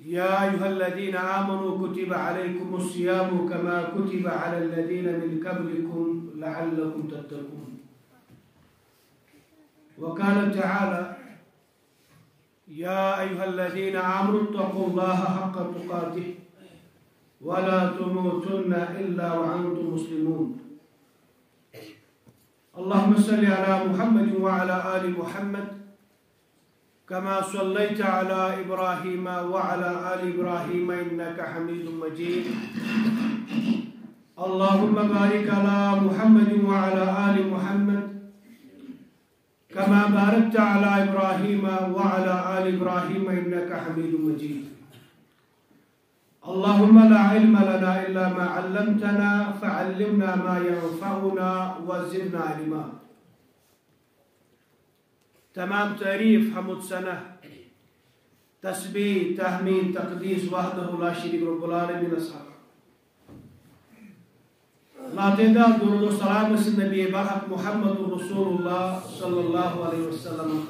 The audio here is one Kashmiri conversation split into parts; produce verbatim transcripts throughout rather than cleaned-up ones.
يا أيها الذين آمنوا كتب عليكم الصيام كما كتب على الذين من قبلكم لعلكم تتقون. وقال تعالى: يا أيها الذين آمنوا اتقوا الله حق تقاته ولا تموتن إلا وأنتم مسلمون. اللهم صل على محمد وعلى آل محمد كما صليت على إبراهيم وعلى آل إبراهيم إنك حميد مجيد. اللهم بارك على محمد وعلى آل محمد كما باركت على إبراهيم وعلى آل إبراهيم إنك حميد مجيد. اللهم لا علم لنا إلا ما علمتنا، فعلمنا ما ينفعنا وزدنا علما. تمام تعریف، حمد، ثنا، تسبیح، تحمید، تقدیس وحدہ لا شریک رب العالمینس حق۔ لاتعداد درود و سلام رسید نبی برحق محمد رسول اللہ صلی اللہ علیہ وسلم۔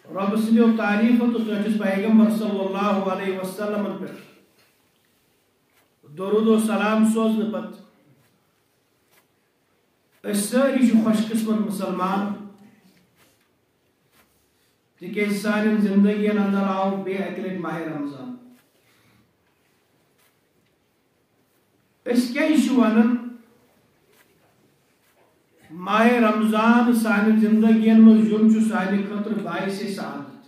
رب سٕنٛدیو تعریفو تہٕ تٔہٕنٛدِس پیغمبر صلی اللہ علیہ وسلمن پٮ۪ٹھ درود و سلام سوزنہٕ پتہٕ أسۍ سٲری چھِ خۄش قسمت مسلمان، تِکیازِ سانٮ۪ن زندگین اندر آو بیٚیہِ اکہِ لٹہِ ماہِ رمضان۔ أسۍ کیازِ چھِ ونان ماہِ رمضان سانٮ۪ن زندگین منٛز یُن چھُ سانہِ خٲطرٕ باعث سعادت؟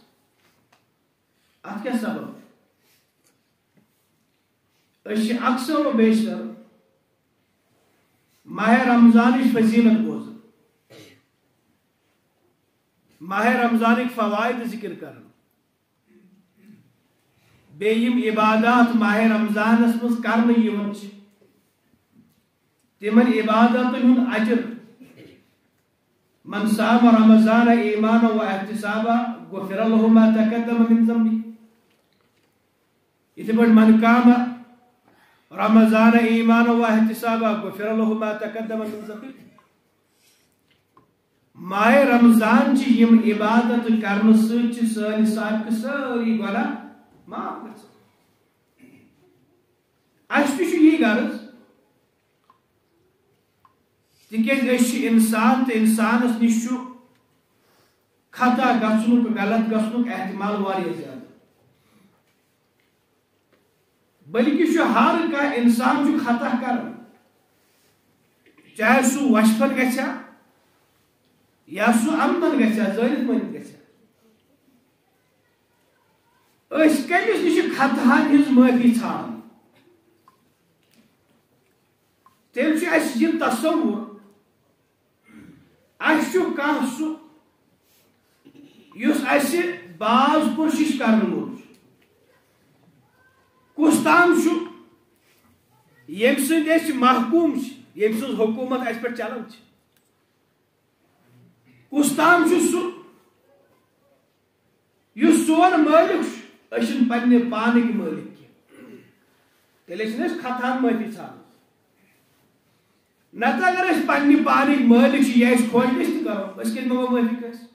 اتھ کیٛاہ سبب؟ أسۍ چھِ اکثر و بیشتر ماہِ رمضانٕچ فضیلت بوزان، ماہِ رمضانٕکۍ فوائد ذکر کران، بیٚیہِ یِم عبادات ماہِ رمضانس منٛز کرنہٕ یِوان چھِ، تِمن عبادتن ہُنٛد اجر۔ من صام رمضان ایمانا و احتسابا غفر له ما تقدم من ذنبه۔ یِتھے پٲٹھۍ من قام رمضان ایمانا و احتسابا غفر له ما تقدم من ذنبه۔ ماہِ رمضان چہِ یِم عبادت کرنہٕ سۭتۍ چھِ سٲنۍ سابقہٕ سٲری گۄناہ معاف گژھان۔ اَسہِ تہِ چھُ یی غرض، تِکیازِ أسۍ چھِ انسان تہٕ انسانس نِش چھُ خطا گژھنُک، غلط گژھنُک احتمال واریاہ زیادٕ۔ بلکہِ چھُ ہر کانٛہہ انسان چھُ خطا کران، چاہے سُہ وۄشفن گژھِ ہا یا سُہ امنن گژھِ ہا، زٲنِتھ مٲنِتھ گژھِ ہا۔ أسۍ کٔمِس نِش چھِ خطاہن ہٕنٛز معٲفی ژھانٛڈان؟ تیٚلہِ چھُ اَسہِ یہِ تصوُر، اَسہِ چھُ کانٛہہ سُہ یُس اَسہِ باز کوٗشِش کرن وول چھُ۔ کُس تام چھُ ییٚمہِ سۭتۍ أسۍ محکوٗم چھِ، ییٚمہِ سٕنٛز حکوٗمت اَسہِ پٮ۪ٹھ چلان چھِ۔ کُس تام چھُ سُہ یُس سون مٲلِک چھُ، أسۍ چھِنہٕ پننہِ پانٕکۍ مٲلِک کینٛہہ۔ تیٚلہِ چھِنہٕ أسۍ خطاہن معٲفی ژھانڈان۔ نتہٕ اگر أسۍ پننہِ پانٕکۍ مٲلِک چھِ، یہِ اَسہِ خۄش گژھِ تہِ کرو، أسۍ کیٛازِ منٛگو معٲفی کٲنٛسہِ؟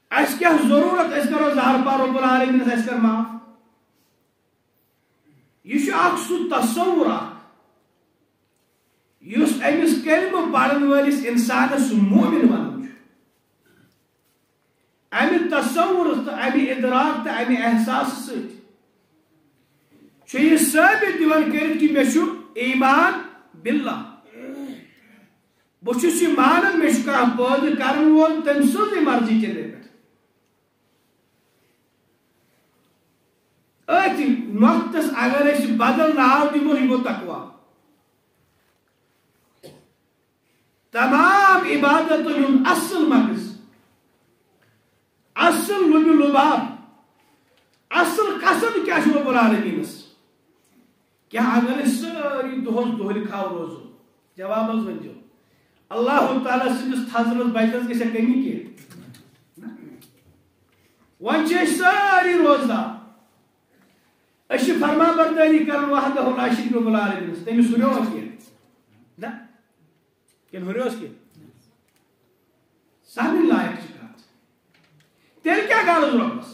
اَسہِ کیٛاہ ضروٗرت أسۍ کرو زہر پار رب العالمینس اَسہِ کر معاف؟ یہِ چھُ اکھ سُہ تصوُر اکھ یُس أمِس کلمہٕ پرن وٲلِس انسانس مومن ونان چھُ۔ امہِ تصور تہٕ امہِ ادراک تہٕ امہِ احساس سۭتۍ چھُ یہِ ثٲبت دِوان کٔرِتھ کہِ مےٚ چھُ ایمان باللہ۔ بہٕ چھُس یہِ مانان، مےٚ چھُ کانٛہہ پٲدٕ کرن وول تٔمۍ سٕنٛزٕے مرضی چلے پٮ۪ٹھ۔ أتھۍ نۄقطس اگر أسۍ بدل ناو دِمو، یہِ گوٚو تقوی۔ تمام عبادتن ہُنٛد اصل مقصد، اصل لُبہِ لُباب، اصل قصد کیٛاہ چھُ رب العالمینس؟ کیٛاہ اگر أسۍ سٲری دۄہس دۄہلہِ کھاو روزو؟ جواب حظ ؤنۍزیو۔ اللہ تعالیٰ سٕنٛدِس تھزرس بچنس گژھِ کمی کینٛہہ؟ نہ۔ وۄنۍ چھِ أسۍ سٲری روزدار۔ أسۍ چھِ فرما بردٲری کران وحدہ لا شریک رب العالمینس، تٔمِس ہُریو کینٛہہ؟ نہ۔ کِنہٕ ہُریوس کینٛہہ؟ سمجھنہٕ لایق چھِ کتھ۔ تیٚلہِ کیٛاہ غرض رۄبس؟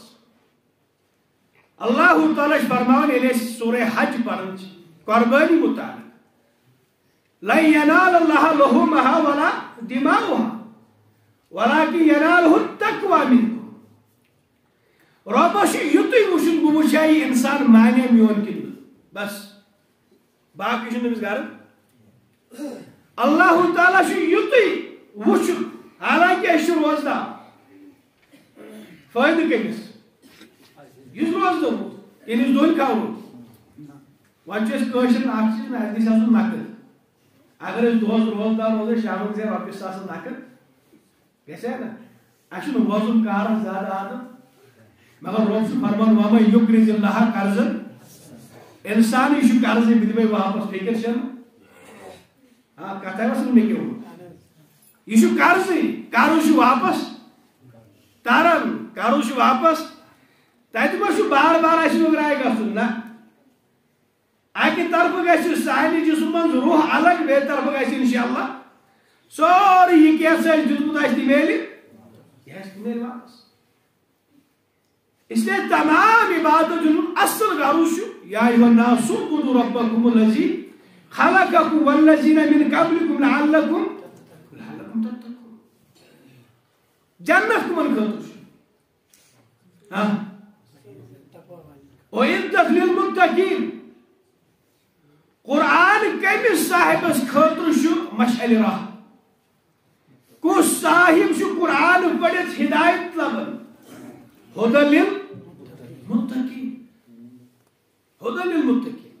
اللہ تعالیٰ چھُ فرماوان، ییٚلہِ أسۍ سورہ حج پران چھِ، قربٲنی متعلق، لن ینال اللہ لحومہا ولا دماؤہا، ولکن ینالہ التقوی منکم۔ رۄبس چھُ یُتُے وٕچھُن، بہٕ وٕچھا یہِ انسان مانیا میون کِنہٕ نہٕ۔ بس، باقٕے چھُنہٕ أمِس غرض۔ اللہ تعالیٰ چھُ یُتُے وٕچھُن، حالانکہ أسۍ چھِ روزدار۔ فٲیدٕ کٔمِس؟ یُس روزدار روٗد، ییٚلہِ أمِس دۄن کھاوُن۔ وۄنۍ چھُ اَسہِ کٲشرٮ۪ن اکھ چیٖز، نہ، اَسہِ گژھِ آسُن نقد۔ اگر أسۍ دۄہس روزدار روزو، شامن گژھِ رۄپیہِ ساس نقد۔ گژھِ نا؟ اَسہِ چھُنہٕ وۄزُم کارَس زیادٕ عادت۔ مگر رۄب چھُ فرمان، "وَمَن یُقرِضِ اللَّهَ قَرْضًا"۔ اِنسان، یہِ چھُ قرضٕے، بہٕ دِمَے واپس، فِکر چھَنہٕ۔ آ، کَتھ آیہِ وۄنۍ سمجھ مےٚ کیٛاہ ووٚن؟ یہِ چھُ قرضٕے، قرض چھُ واپس تران، قرض چھُ واپس۔ تَتہِ ما چھُ بار بار اَسہِ وٕگراے گژھُن؟ نہ۔ اکہِ طرفہٕ گژھِ سانہِ جسمہٕ منٛز روح الگ، بیٚیہِ طرفہٕ گژھِ انشاءاللہ سورُے یہِ کینٛہہ سُہ اَسہِ دیُتمُت آسہِ، تہِ میلہِ، یہِ آسہِ، تہِ میلہِ واپس۔ اس لیے تمام عبادت ہُنٛد اصل غرض چھُ، یا ایھا الناس اعبدوا ربکم الذی خلقکم والذین من قبلکم لعلکم، لعلکم تتقون۔ جنت کمن خٲطرٕ چھُ؟ ہاں؟ اعدت للمتقین۔ قرآن کمِس صاحبس خٲطرٕ چھُ مشعل راہ؟ کُس صاحب چھُ قرآن پٔرِتھ ہدایت لبان؟ ہدی للمتقین۔ ہدی للمتقین۔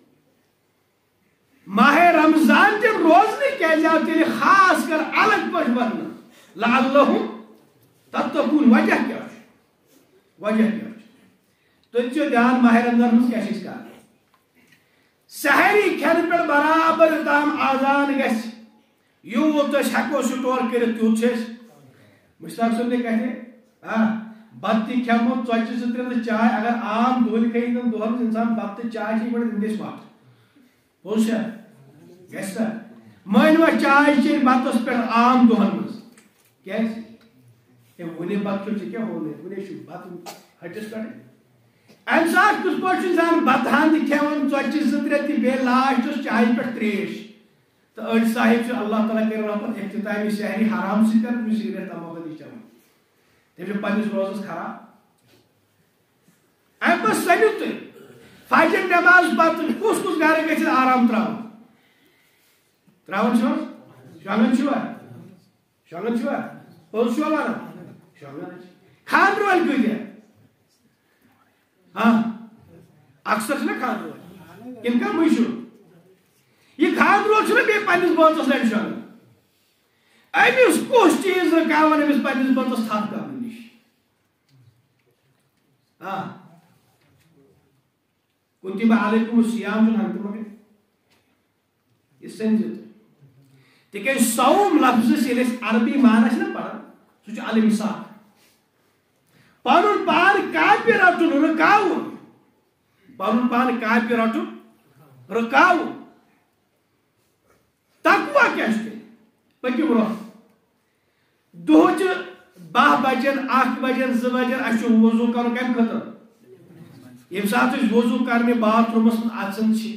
ماہ رمضان تہِ روزنہٕ کیٛازِ آو تیٚلہِ خاص کر الگ پٲٹھۍ وننہٕ؟ لعلہم تتقون۔ وجہ کیٛاہ چھُ؟ وجہ کیٛاہ چھُ؟ تُہۍ دِیِو دیان، ماہ رمضان منٛز کیٛاہ چھِ أسۍ کران؟ سحری کھٮ۪نہٕ پٮ۪ٹھ برابر یوٚتام اذان گژھِ، یوٗت أسۍ ہٮ۪کو سٹور کٔرِتھ، تیوٗت چھِ أسۍ۔ مشتاق صٲب نے کتھِ، آ، بتہٕ تہِ کھٮ۪مو، ژۄچہِ زٕ ترٛےٚ تہٕ چاے، اگر عام دۄہلہِ کھیٚیہِ نہٕ دۄہس انسان بتہٕ تہٕ چاے چھِ یِوان، تٔمِس وَتھ۔ پوٚز چھا؟ گژھِ سا؟ مٲنۍ وۄنۍ چاے چیٚنۍ بتس پٮ۪ٹھ عام دۄہن منٛز۔ کیٛازِ؟ ہے، وُنہِ بتہٕ کھیوٚو ژےٚ کیٛاہ ہوٚو مےٚ؟ وُنہِ چھُ بتہٕ ہٹِس پٮ۪ٹھٕے۔ امہِ ساتہٕ کِتھ پٲٹھۍ چھُ انسان بتہٕ ہن تہِ کھٮ۪وان، ژۄچہِ زٕ ترٛےٚ تہِ، بیٚیہِ لاسٹس چایہِ پٮ۪ٹھ ترٛیش؟ تہٕ أڑۍ صاحب چھِ، اللہ تعالیٰ کٔرِن رحمت، اختتامِ سحری حرام سۭتۍ کران، یُس سگریٹ تماکو نِش چٮ۪وان۔ تٔمِس چھُ پننِس روزس خراب۔ امہِ پتہٕ سٔمِو تُہۍ فجر نماز پتہٕ کُس کُس گرٕ گژھِ آرام تراوُن؟ تراوان چھِوا؟ شۄنٛگان چھِوا؟ شۄنٛگان چھِوا؟ پوٚز چھُوا ونان؟ شۄنٛگان چھِ۔ خانٛدرٕ وٲلۍ کۭتیاہ؟ ہاں، اکثر چھِنہ خانٛدرٕ وٲلۍ۔ کِنہٕ کمٕے چھُ؟ یہِ خانٛدرٕ وول چھُنہ بیٚیہِ پننِس بٲژس لٹہِ شۄنٛگان۔ أمِس کُس چیٖز رُکاوان أمِس پننِس بٲژس تھپھ کرنہٕ نِش؟ آ۔ کتب علیکم الصیام چھُنہٕ ہنگتہٕ منٛگے۔ یہِ سمجھِو تُہۍ۔ تِکیٛازِ صوم لفظس ییٚلہِ أسۍ عربی معنی چھِنہ پران، سُہ چھُ الامساک۔ پنُن پان کاپہِ رٹُن، رُکاوُن۔ پنُن پان کاپہِ رٹُن، رُکاوُن۔ تقوی کیٛاہ چھُ تیٚلہِ؟ پٔکِو برٛونٛہہ۔ دُہچہِ باہ بجن، اکھ بجن، زٕ بجن، اَسہِ چھُ وضوٗ کرُن کَمہِ خٲطرٕ؟ ییٚمہِ ساتہٕ أسۍ وضوٗ کرنہِ باتھ روٗمس منٛز اژان چھِ،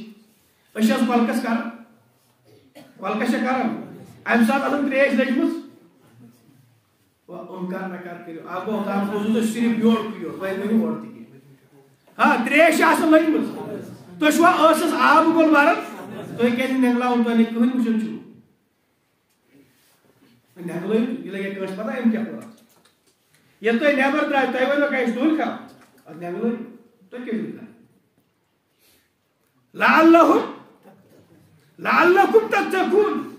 أسۍ چھِ حظ کۄلکس کران؟ کۄلکس چھا کران؟ اَمہِ ساتہٕ آسان ترٛیش لٔجمٕژ؟ و-، اونکار نکار کٔرِو۔ اَکھ گوٚو، تَتھ بوٗزِو تُہۍ صرف یورٕ تہٕ یورٕ، تۄہہِ ؤنِو اورٕ تہِ کینٛہہ۔ ہاں، ترٛیش چھِ آسان لٔجمٕژ۔ تُہۍ چھِوا ٲسَس آب گوٚل بَران؟ تُہۍ کیٛازِ نٮ۪نٛگلاوُن؟ تۄہہِ نہٕ کٕہٕنۍ وٕچھان چھُو۔ نٮ۪نٛگلٲیِو، یہِ لَگہِ کٲنٛسہِ پَتہ أمۍ کیٛاہ کوٚر اَتھ۔ ییٚلہِ تُہۍ نٮ۪بَر درٛاے، تۄہہِ ؤنِو کَتہِ چھُ دُہٕل کھا؟ اَتھ نٮ۪نٛگلٲیِو، تُہۍ کیٛازِ چھِو کَران؟ لعلہم، لعلکم تتقون۔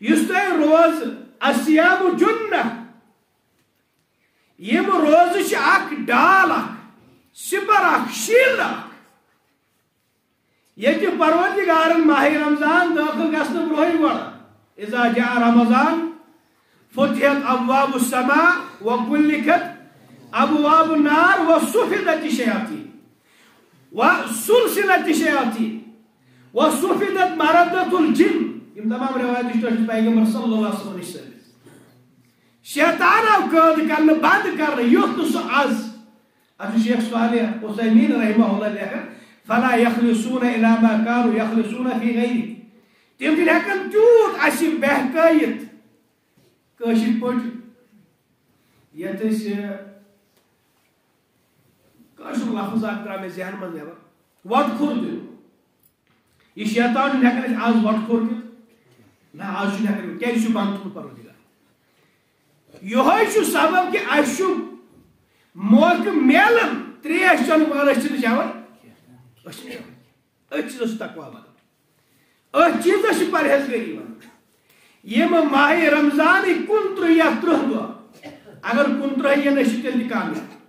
یُس تۄہہِ روز، الصیام جنہ، یِم روزٕ چھِ اکھ ڈال اکھ، سِپر اکھ، شیٖلڈ اکھ۔ ییٚتہِ پروردگارن ماہِ رمضان دٲخل گژھنہٕ برونٛہٕے گۄڈٕ، اذا جاء رمضان فتحت ابواب السماء وغلقت ابواب النار وصفدت الشیاطین وسلسلت الشیاطین وصفدت مردة الجن۔ یِم تمام روایتہٕ چھِ تۄہہِ پیغمبر صلی اللہ علیہ وسلم نِش ثٲبت۔ شیطان آو قٲد کرنہٕ، بند کرنہٕ، یُتھ نہٕ سُہ از۔ اتھ چھُ شیخ صالح عثیمین رحمہ اللہ لیکھان، فلا یخلصون الی ما کانوا یخلصون فی غیرہ۔ تِم چھِنہٕ ہٮ۪کان تیوٗت اَسہِ بہکٲیِتھ کٲشِر پٲٹھۍ، یَتھ أسۍ، کٲشُر لفظ اکھ درٛاو مےٚ ذہن منٛز نٮ۪بر، وۄٹہٕ کھوٚر دیُن۔ یہِ شیطان چھُنہٕ ہٮ۪کان اَسہِ آز وۄٹہٕ کھوٚر دِتھ۔ نہ، آز چھُنہٕ ہٮ۪کان، کیٛازِ؟ یہِ چھُ بنٛد تھوٚمُت پروردگار۔ یِہوٚے چھُ سبب کہِ اَسہِ چھُ موقعہٕ میلان ترٛیش چٮ۪نُک، مگر أسۍ چھِنہٕ چٮ۪وان۔ أسۍ چھِنہٕ چٮ۪وان۔ أتھۍ چیٖزَس چھُ تقویٰ وَنان۔ أتھۍ چیٖزَس چھِ پرہیزگٲری وَنان۔ یِم ماہِ رمضانٕکۍ کُنترٕہ یا ترٕٛہ دۄہ، اگر کُنترٕہ یِن، أسۍ چھِ تیٚلہِ تہِ کامیاب۔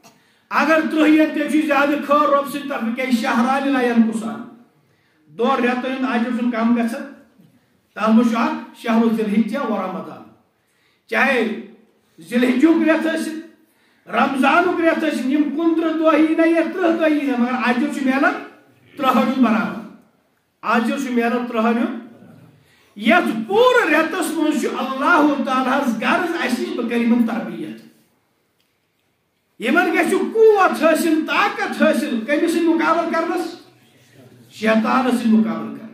اگر ترٕٛہ یِن، تیٚلہِ چھُ زیادٕ خٲر رۄب سٕنٛدِ طرفہٕ، کیٛازِ شہران لا ینقصان۔ دۄن رٮ۪تن ہُنٛد اجر چھُنہٕ کم گژھان۔ تتھ منٛز چھُ اکھ شہر ذی الحجہ و رمضان۔ چاہے ذی الحجُک رٮ۪تھ ٲسِن، رمضانُک رٮ۪تھ ٲسِن، یِم کُنترٕہ دۄہ یی نہ یا ترٕٛہ دۄہ یی نہ، مگر اجر چھُ میلان ترٕٛہن ہُنٛد برابر۔ اجر چھُ میلان ترٕٛہن ہُنٛد۔ یتھ پوٗرٕ رٮ۪تس منٛز چھُ اللہ تعالیٰ ہس غرض اسہِ نِش، بہٕ کرٕ یِمن تربیت۔ یِمن گژھِ قوت حٲصِل، طاقت حٲصِل، کٔمِس سۭتۍ مُقابلہٕ کرنس؟ شیطانس سۭتۍ مُقابلہٕ کرنس۔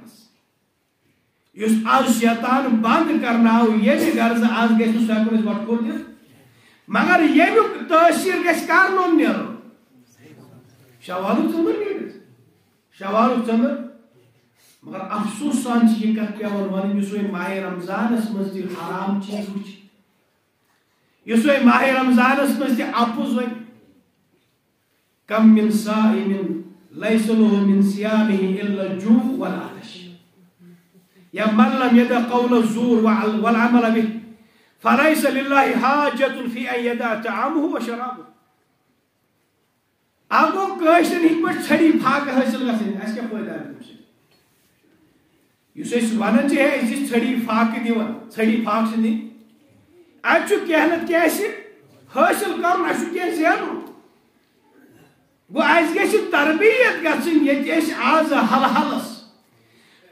یُس از شیطان بند کرنہٕ آو، ییٚمہِ غرضہٕ از گژھِ نہٕ سُہ ہٮ۪کُن أسۍ وۄٹہٕ کھوٚر دِتھ، مگر ییٚمیُک تٲثیٖر گژھِ کرنُن نیرُن۔ شوالُک ژٔنٛدٕر نیٖرِتھ، شوالُک ژٔنٛدٕر۔ مگر افسوس سان چھِ یہِ کتھ پٮ۪وان ونٕنۍ، یُس وۄنۍ ماہِ رمضانس منٛز تہِ حرام چیٖز وٕچھِ، یُس وۄنۍ ماہِ رمضانس منٛز تہِ اپُز وۄنۍ، کم من صائم لیس له من صیامه الا الجوع والعطش۔ یا من لم یدع قول الزور وعل-، والعمل به فلیس للہ حاجة فی ان یدع طعامه و شرابه۔ اَوٕ گوٚو کٲشرٮ۪ن ہٕنٛدۍ پٲٹھۍ ژھٔڑی فاقہٕ حٲصِل گژھٕنۍ، اَسہِ کیٛاہ فٲیدٕ آو تَمہِ سۭتۍ؟ یُس أسۍ وَنان چھِ، ہے، أسۍ چھِ ژھٔڑی فاقہٕ دِوان، ژھٔڑی فاقہٕ چھِ دِنۍ۔ اَتہِ چھُ کینٛہہ نَتہٕ کینٛہہ اَسہِ حٲصِل کَرُن، اَسہِ چھُ کینٛہہ زینُن۔ گوٚو، اَسہِ گژھِ تربیت گژھٕنۍ، ییٚتہِ أسۍ آز حل حلس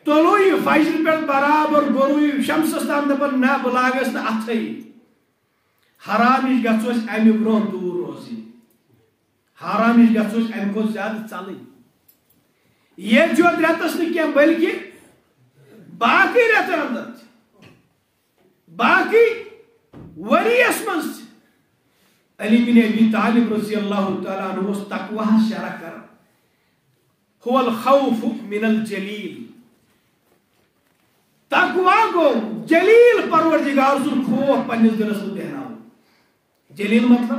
طلوع فجر پٮ۪ٹھ برابر غروب شمسس تام دَپان، نہ، بہٕ لاگس نہٕ اَتھٕے۔ حرام نِش گژھو أسۍ اَمہِ برونٛہہ دوٗر روزٕنۍ۔ حرام نِش گژھو أسۍ اَمہِ کھۄتہٕ زیادٕ ژَلٕنۍ۔ ییٚتہِ یوت رٮ۪تَس نہٕ کینٛہہ، بلکہِ باقٕے رٮ۪تَن اندر تہِ، باقٕے ؤریَس منٛز تہِ۔ علی بن ابی طالب رضی اللہ تعالیٰ عنہ اوس تقواہَس شرح کران۔ هو الخوف من الجلیل۔ تقویٰ گوٚو جلیل پروردگار سُنٛد خوف پننِس دِلس منٛز بیہناوُن۔ جلیل مطلب،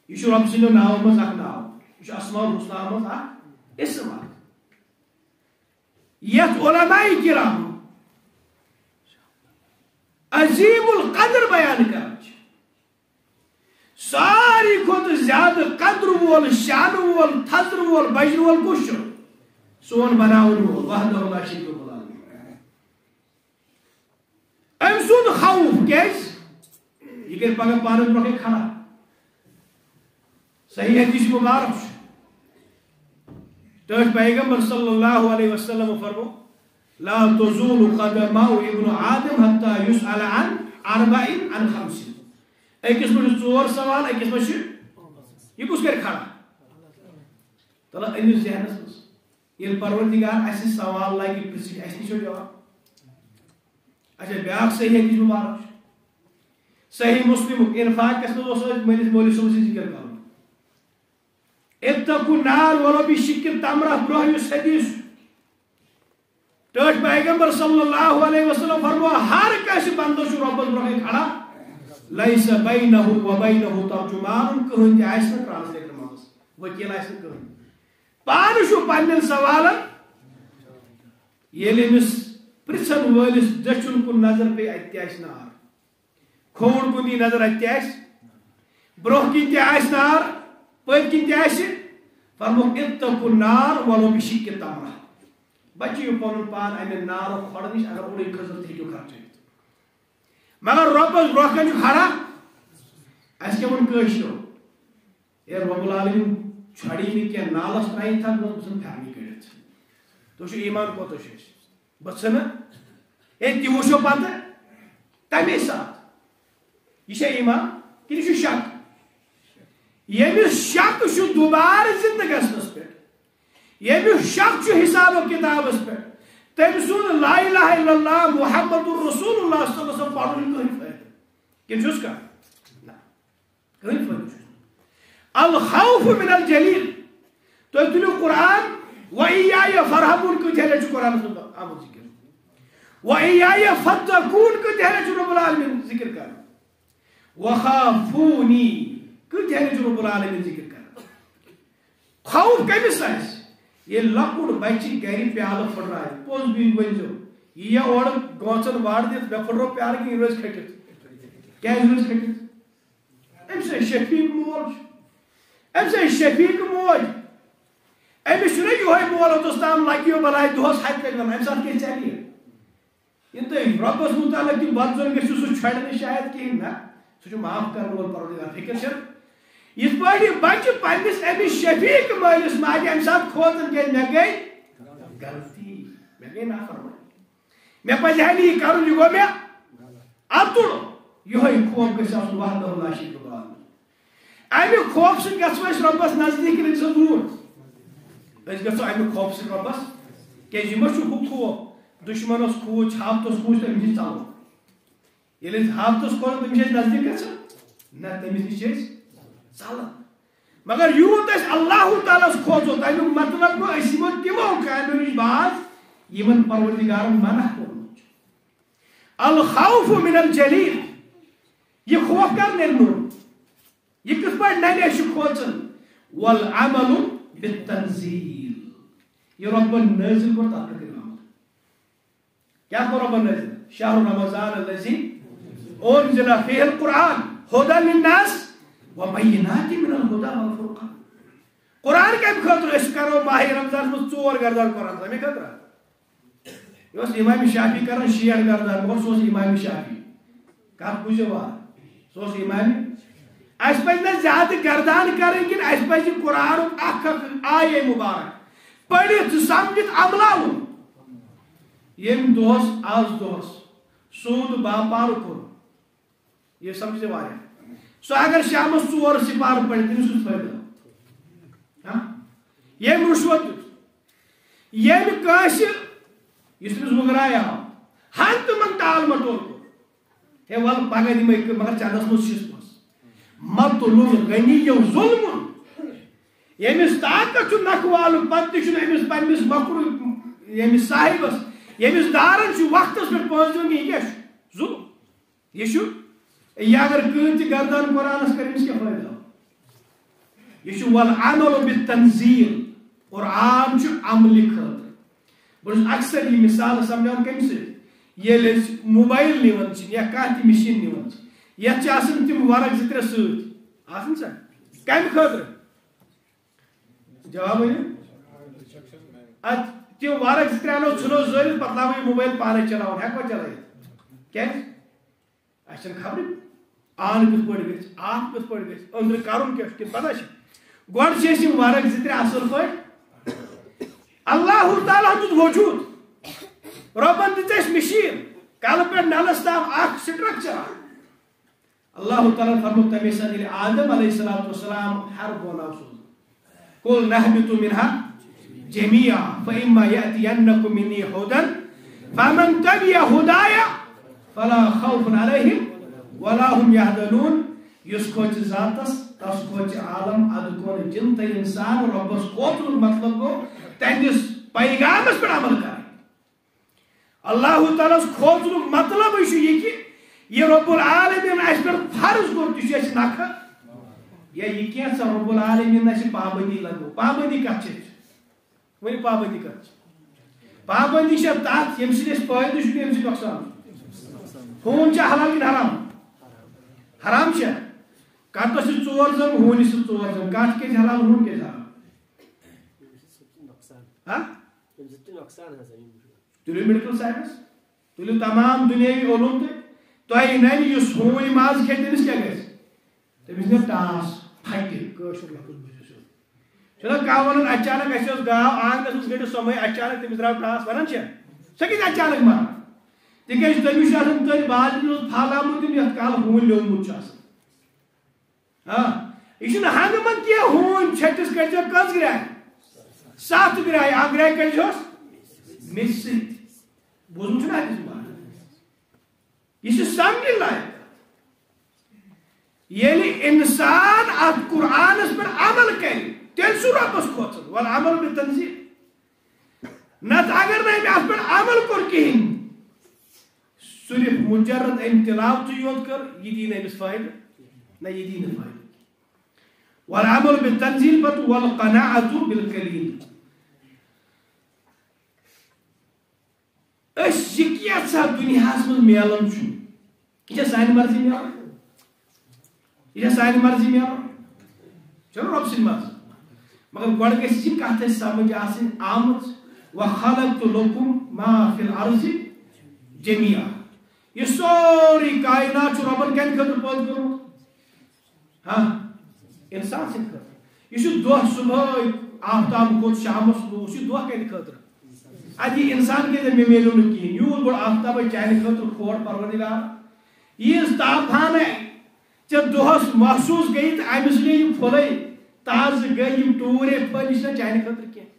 یہِ چھُ رۄب سٕنٛدیو ناوو منٛز اکھ ناو، یہِ چھُ اسماء الحسنیٰ منٛز اکھ اسم اکھ۔ یتھ علماء کرام عظیم القدر بیان کران چھِ۔ ساروی کھۄتہٕ زیادٕ قدر وول، شانہٕ وول، تھزرٕ وول، بجرٕ وول کُس چھُ؟ سون بناون وول، وحدہ لا شریک لہ۔ أمۍ سُنٛد خوف کیٛازِ؟ یہِ کَرِ پگاہ پانَس برونٛہہ کَنہِ کھڑا۔ صحیح حدیث مبارک چھُ۔ ٹٲٹھۍ پیغمبر صلی اللہ علیہ وسلم فرمو، لا تزول قدما ابن آدم حتى يسأل عن أربع عن خمس۔ أکِس منٛز چھِ ژور سوال، أکِس منٛز چھِ، یہِ کُس کَرِ کھڑا؟ تَلہٕ أمِس ذہنَس منٛز، ییٚلہِ پروردگار اَسہِ سوال لاگہِ پرٛژھِتھ، اَسہِ نِش چھُ جواب۔ اچھا، بیٛاکھ صحیح حدیث مبارک چھُ۔ صحیح مسلمُک، انفاقَس منٛز اوس اَسہِ مٲلِس مولوی صٲبَس سۭتۍ ذِکر کَرُن۔ اتقوا النار ولو بشق تمرہ، برونٛہہ یُس حدیث چھُ۔ ٹٲٹھۍ پیغمبر صلی اللہ علیہ وسلم فرموو، ہر کٲنٛسہِ بندس چھُ رۄبس برونٛہہ کھڑا، لیس بینہ و بینہ ترجمان، کٕہٕنۍ تہِ آسہِ نہٕ ٹرانسلیٹر منٛز، وکیل آسہِ نہٕ کٕہٕنۍ۔ پانہٕ چھُ پننٮ۪ن سوالن، ییٚلہِ أمِس پرژھن وٲلِس دٔچھُن کُن نظر پیٚیہِ، اَتہِ تہِ آسہِ نار۔ کھووُر کُن دی نظر، اَتہِ تہِ آسہِ۔ برونٛہہ کِنۍ تہِ آسہِ نار، پٔتۍ کِنۍ تہِ آسہِ۔ فرمووُکھ، اتقوا النار ولو بشق تمرہ۔ بچٲیِو پنُن پان اَمہِ نارُک کھۄڈٕ نِش، اگر اوٚڑُے کھٔزٕر تہِ ہیٚکِو خرچٲوِتھ۔ مگر رۄبَس برونٛہہ کَنہِ چھُ کھڑا۔ اَسہِ کیٛاہ ووٚن کٲشرٮ۪و؟ اے رب العالمین، چھۄڑی نہٕ کینٛہہ، نالَس ترٛایہِ تھَکھ، بہٕ ژھٕنہٕ پھٮ۪رنٕے کٔڑِتھ۔ تُہۍ چھِو ایمان کوٗتاہ چھُ اَسہِ؟ بہٕ ژھٕنہٕ۔ اے تہِ وٕچھو پَتہٕ تَمے ساتہٕ۔ یہِ چھا ایمان کِنہٕ یہِ چھُ شک؟ ییٚمِس شک چھُ دوبارٕ زِندٕ گژھنَس پٮ۪ٹھ، ییٚمِس شک چھُ حساب و کِتابَس پٮ۪ٹھ، تٔمۍ سُنٛد لا الہ الا اللہ محمد رسول اللہ صلی اللہ علیہ وسلم پَرُن کٕہٕنۍ فٲیدٕ؟ کِنہٕ چھُس کانٛہہ؟ نہ، کٕہٕنۍ فٲیدٕ چھُس نہٕ۔ الخوف من الجلیل۔ تُہۍ تُلِو قرآن، و ایای فرحبون کۭتیاہ لَٹہِ چھُ قرآنَس منٛز آمُت ذِکِر؟ و ایای فتقون کۭتیاہ لَٹہِ چھُ رب العالمین ذِکِر کران؟ وخافونی کۭتیاہ لَٹہِ چھُ رب العالمین ذِکِر کران؟ خوف کٔمِس آسہِ؟ ییٚلہِ لۄکُٹ بچہِ گرِ پیالہٕ پھٕٹراوِ، پوٚز بیٚیہِ ؤنۍزیو، یہِ یِیہِ اورٕ گونٛژن وَڑ دِتھ، مےٚ پھٕٹرو پیالہٕ کِنہٕ یہِ روزِ کھٔٹِتھ؟ کیٛازِ روزِ کھٔٹِتھ؟ أمِس ہے شفیق مول چھُ۔ أمِس ہے شفیق موج۔ أمِس چھُنہ یِہوٚے مول اوٚتَس تام لَگیو بَلاے دۄہَس ہَتہِ لَٹہِ وَنان، اَمہِ ساتہٕ کیٛاہ ژَلہِ یہِ؟ ییٚلہِ تُہۍ رۄبَس مُتعلق تِم وَتھ زَن گٔژھِو، سُہ چھَڑِ نہٕ شاید کِہیٖنۍ نہ، سُہ چھُ معاف کَرَن وول پَروَردِگار، فِکِر چھَنہٕ۔ یِتھ پٲٹھۍ یہِ بَچہِ پنٛنِس أمِس شفیق مٲلِس ماجہِ اَمہِ ساتہٕ کھوژان، کیٛازِ مےٚ گٔے غلطی، مےٚ گٔے نافرمٲنی۔ مےٚ پَزِ ہا نہٕ یہِ کَرُن، یہِ گوٚو مےٚ اَتُر۔ یِہوٚے خوف گژھِ آسُن وحدہ لا شریک لہُ۔ اَمہِ خوف سۭتۍ گژھو أسۍ رۄبَس نزدیٖک کِنہٕ أسۍ گژھو دوٗر؟ أسۍ گژھو اَمہِ خوف سۭتۍ رۄبَس، کیٛازِ یہِ ما چھُ ہُہ خوف، دُشمَنَس کھوٗژ، ہافتَس کھوٗژ، تٔمِس چھِ ژَلُن۔ ییٚلہِ أسۍ ہافتَس کھوژو، تٔمِس چھِ أسۍ نزدیٖک گژھان؟ نہ، تٔمِس نِش چھِ أسۍ ژَلان۔ مگر یوٗت أسۍ اللہ تعالیٰ ہَس کھوژو، تَمیُک مطلب گوٚو، أسۍ یِمو تِمو کامٮ۪و نِش باز، یِمَن پروردگارَن منع کوٚرمُت چھُ۔ الخوف من الجلیل۔ یہِ خوف کر نیرِ نوٚو؟ یہِ کِتھ پٲٹھۍ نَنہِ اَسہِ کھوژُن؟ والعمل بالتنزیل۔ یہِ رۄبَن نٲزِل کوٚر، تَتھ پٮ۪ٹھ کٔرِو عمل۔ کیٛاہ کوٚر رۄبَن نٲزِل؟ شہر رمضان الذی انزل فیہ القرآن ہدی للناس و بینات من الہدی والفرقان۔ قرآن کَمہِ خٲطرٕ؟ أسۍ کَرو ماہِ رمضانَس منٛز ژور گردان قرآن، تَمے خٲطرٕ۔ یہِ اوس امام شافعی کران شیٹھ گردان، مگر سُہ اوس امام شافعی۔ کتھ بوٗزِو وارٕ، سُہ اوس امام۔ اَسہِ پَزِ نہ زیادٕ گردان کرٕنۍ کِنہٕ اَسہِ پَزِ قرآنُک اکھ اکھ آیے مبارک پٔرِتھ، سمجھِتھ، عملاوُن؟ ییٚمۍ دۄہس، از دۄہس سوٗد باپار کوٚر، یہِ سمجھِ ژےٚ واریاہ۔ سُہ اگر شامس ژور سِپارٕ پرِ، تٔمِس کُس فٲیدٕ؟ ہاں؟ ییٚمۍ رُشوت دیُت، ییٚمۍ کٲنٛسہِ، یُس تٔمِس وُگراے آو، ہن تہٕ من ٹال مٹول کوٚر، ہے ول پگاہ دِمے کٔ-، مگر چندس منٛز چھِس پونٛسہٕ۔ مطلوب غنی یو ظلم۔ ییٚمِس طاقت چھُ نکھٕ والُن، پتہٕ تہِ چھُنہٕ أمِس پننِس مۄکرُن، ییٚمِس صاحبس، ییٚمِس دارن چھُ وقتس پٮ۪ٹھ پونٛسہٕ دیُن، یہِ کیٛاہ چھُ؟ ظلم۔ یہِ چھُ، یہِ اگر کۭتۍ تہِ گردان قرآنس کرِ، أمِس کیٛاہ فٲیدٕ آو؟ یہِ چھُ والعمل بالتنزیل، قرآن چھُ عملہِ خٲطرٕ۔ بہٕ چھُس اکثر یہِ مثال سمجھاوان کَمہِ سۭتۍ؟ ییٚلہِ أسۍ موبایل نِوان چھِ یا کانٛہہ تہِ مِشیٖن نِوان چھِ، یَتھ چھِ آسان تِم ورق زٕ ترٛےٚ سۭتۍ، آسان سا؟ کَمہِ خٲطرٕ؟ جواب ؤنِو۔ اَتھ تِم ورق زٕ ترٛےٚ اَنو، ژھٕنو زٲلِتھ، پَتہٕ لاگو یہِ موبایل پانَے چلاوُن، ہٮ۪کوا چلٲیِتھ؟ کیٛازِ؟ اَسہِ چھَنہٕ خبرٕے آن کِتھ پٲٹھۍ گژھِ، آف کِتھ پٲٹھۍ گژھِ، أنٛدرٕ کَرُن کیٛاہ چھُ، کِنہٕ پَتہ چھِ؟ گۄڈٕ چھِ أسۍ یِم ورق زٕ ترٛےٚ اَصٕل پٲٹھۍ۔ اللہ تعالیٰ ہَن دیُت وجوٗد۔ رۄبَن دِژ اَسہِ مِشیٖن، کَلہٕ پٮ۪ٹھ نَلَس تام اَکھ structure اَکھ۔ اللہ تعالیٰ ہَن فرموو تَمے ساتہٕ، ییٚلہِ آدم علیہ الصلوۃ والسلام ہر بوناو سوٗز۔ قل نهبط منها جميعا فإما يأتينكم مني هدى فمن تبع هداي فلا خوف عليهم ولا هم يحزنون۔ یُس کھوژِ ذاتس، تس کھوژِ عالم، ادٕ کھوژِ جن تہٕ انسان۔ رۄبس کھوژنُک مطلب گوٚو تہنٛدِس پیغامس پٮ۪ٹھ عمل کرٕنۍ۔ اللہ تعالیٰ ہس کھوژنُک مطلبٕے چھُ یہِ کہِ یہِ رب العالمین اَسہِ پٮ۪ٹھ فرض کوٚر، تہِ چھُ اَسہِ نکھٕ۔ یا یہِ کینٛژھا رب العالمین اَسہِ پابندی لگٲو۔ پابندی کتھ چھِ اَسہِ؟ ؤنِو، پابندی کتھ چھِ؟ پابندی چھےٚ تتھ، ییٚمہِ سۭتۍ اَسہِ فٲیدٕ چھُ، ییٚمہِ سۭتۍ نۄقصان چھُ۔ ہوٗن چھا حلال کِنہٕ حرام؟ حرام چھا؟ کٹس چھِ ژور زنٛگ، ہوٗنِس چھِ ژور زنٛگ۔ کٹھ کیٛازِ حلال، ہوٗن کیٛازِ حرام؟ ہا؟ تُلِو میڈیکل ساینس، تُلِو تمام دُنیاوی علوم تہٕ تۄہہِ نَنہِ یُس ہوٗنۍ ماز کھیٚیہِ، تٔمِس کیٛاہ گژھِ؟ تٔمِس نیرِ ٹاس، پھٹہِ، کٲشُر لفظ بوٗزِو سیوٚد۔ چھُنہ کانٛہہ وَنان اچانک اَسہِ ٲس گاو آنٛگنَس منٛز گٔنٛڈِتھ، سۄ مٔے اچانک تٔمِس درٛاو ٹاس، وَنان چھا؟ سۄ کِتھ اچانک مَران؟ تِکیٛازِ تٔمِس چھُ آسان تٔتھۍ بالٹہِ منٛز پھل آمُت دیُن، یَتھ کالہٕ ہوٗنۍ لیومُت چھُ آسان۔ آ، یہِ چھُنہٕ ہنٛگہٕ منٛگہٕ کینٛہہ، ہوٗنۍ چھٔٹِس کٔرۍزیو کٔژ گرٛاے؟ ستھ گرٛاے، اکھ گرٛاے کٔرۍزِہوس میٚژِ سۭتۍ۔ بوٗزمُت چھُنہ حدیث مُبارک؟ یہِ چھُ سمجھِنۍ لایق کتھ۔ ییٚلہِ انسان اتھ قرآنس پٮ۪ٹھ عمل کرِ، تیٚلہِ چھُ رۄبس کھوژان، والعمل بالتنزیل۔ نتہٕ اگر نہٕ أمۍ اتھ پٮ۪ٹھ عمل کوٚر کِہیٖنۍ، صرف مجرد أمۍ تلاوتٕے یوت کٔر، یہِ دی نہٕ أمِس فٲیدٕ، نہ یہِ دی نہٕ فٲیدٕ۔ والعمل بالتنزیل پتہٕ والقناعة بالقلیل۔ أسۍ یہِ کینٛژھا دُنیاہَس منٛز میلان چھُ، یہِ چھا سانہِ مرضی میلان؟ یہِ چھا سانہِ مرضی میلان؟ چلو، رۄب سٕنٛدِ مرضی۔ مگر گۄڈٕ گژھِ یہِ کَتھ اَسہِ سمجھ آسٕنۍ آمٕژ، وَخَلَقْتُ لَكُم مَا فِي الْأَرْضِ جَمِيعًا۔ یہِ سورُے کائنات چھُ رۄبَن کَمہِ خٲطرٕ پٲدٕ کوٚرمُت؟ ہاں، انسان سٕنٛدِ خٲطرٕ۔ یہِ چھُ دۄہ صُبحٲے آفتاب کھوٚت شامَس لوٚگ، یہِ چھُ دۄہ کَمہِ خٲطرٕ؟ اَدٕ یہِ انسان کیٛازِ مےٚ میلیو نہٕ کِہیٖنۍ؟ یوٗت بوٚڑ آفتابَے چانہِ خٲطرٕ کھوڑ پروردگار۔ ییٖژ تاپہانَے ژےٚ دۄہَس محسوٗس گٔیہِ تہٕ اَمہِ سۭتۍ یہِ پھوٚلے تازٕ گٔے، یِم ٹوٗرۍ پھٔلۍ، یہِ چھِنہ چانہِ خٲطرٕ کینٛہہ۔